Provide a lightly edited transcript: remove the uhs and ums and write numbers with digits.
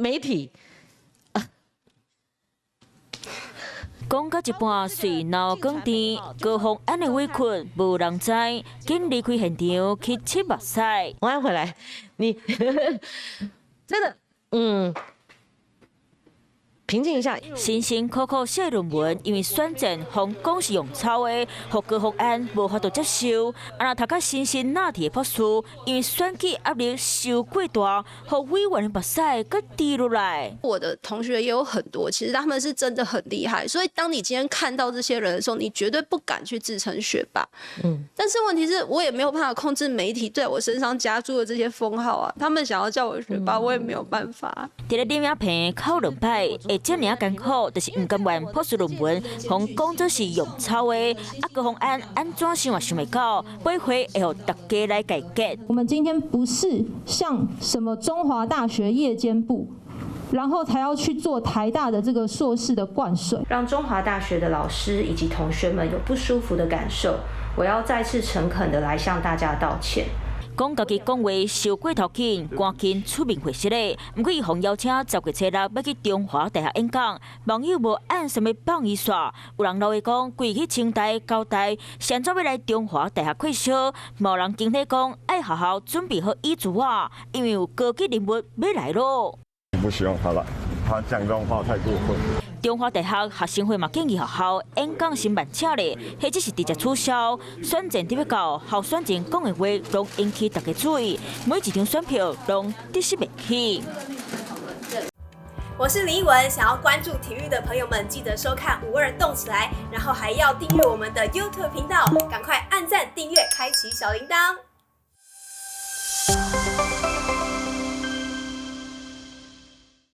媒體。講到一半，隨鬧講甜，高虹安的委屈無人知，緊離開現場去拭目屎。我要回來，你真的，平靜一下。辛辛苦苦寫論文，因為選戰予講是用抄的，予高虹安無法度接受。啊，若讀甲辛辛那提的博士，因為選舉壓力傷過大，予委員的目屎閣滴落來。我的同學也有很多，其實他們是真的很厲害。所以當你今天看到這些人的時候，你絕對不敢去自稱學霸。但是問題是我也沒有辦法控制媒體對我身上加注的這些封號啊，他們想要叫我學霸，我也沒有辦法。佇咧林雅萍哭兩擺，會遮爾艱苦，就是毋甘願博士論文，予講做是用抄的。啊，高虹安按怎想也想袂到，背後會予大家來解決。我們今天不是像什麼中華大學夜間部，然後才要去做台大的這個碩士的灌水，讓中華大學的老師以及同學們有不舒服的感受。我要再次誠懇的來向大家道歉。講家己講話傷過頭緊，趕緊出面解釋咧。毋過伊予邀請10月初六欲去中華大學演講，網友無按啥物放伊煞。有人留言講，規去清大、交大，是按怎欲來中華大學開燒？無人驚喜講，愛好好準備好椅子啊，因為有高級人物欲來囉。不希望他來，他講這種話太過分。中華大學學生會嘛建議學校演講先慢請咧，或者是直接取消。選戰佇欲到，候選人講的話攏引起大家注意，每一張選票攏得失袂起。我是林奕文，想要關注體育的朋友們，記得收看五二動起來，然後還要訂閱我們的 YouTube 頻道，趕快按讚、訂閱、開啟小鈴鐺。